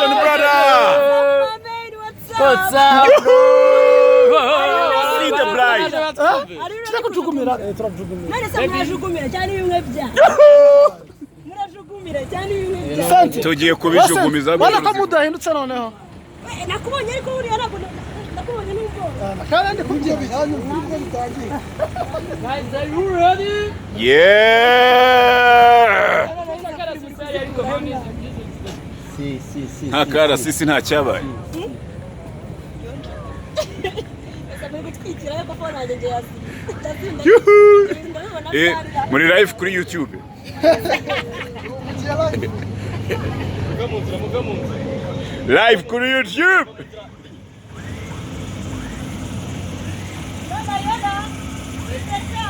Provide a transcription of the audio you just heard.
Congratulations, brother. My man, what's up? What's up? See the bride. Are you Tujya ready? kujukumira, turajukumira. None se murajugumira cyane bimwe bya murajugumira cyane bimwe bya Sante. Tugiye kubijugumiza. Ubona ko mudahindutse noneho. Eh, nakubonye ariko buriya ntabwo nakubonye n'ubwoba. Kandi ndi kubyina. Guys, are you ready? Yeah. Si, si, si. Nta karasisi, nta cyabaye. Gusa muri gutwikira ariko phone yanjye ngiye yazimye. Ndazinda. Yuhu. Ndabibona. Eh, muri live kuri YouTube. Live kuri YouTube. Yona, yona. Witeka.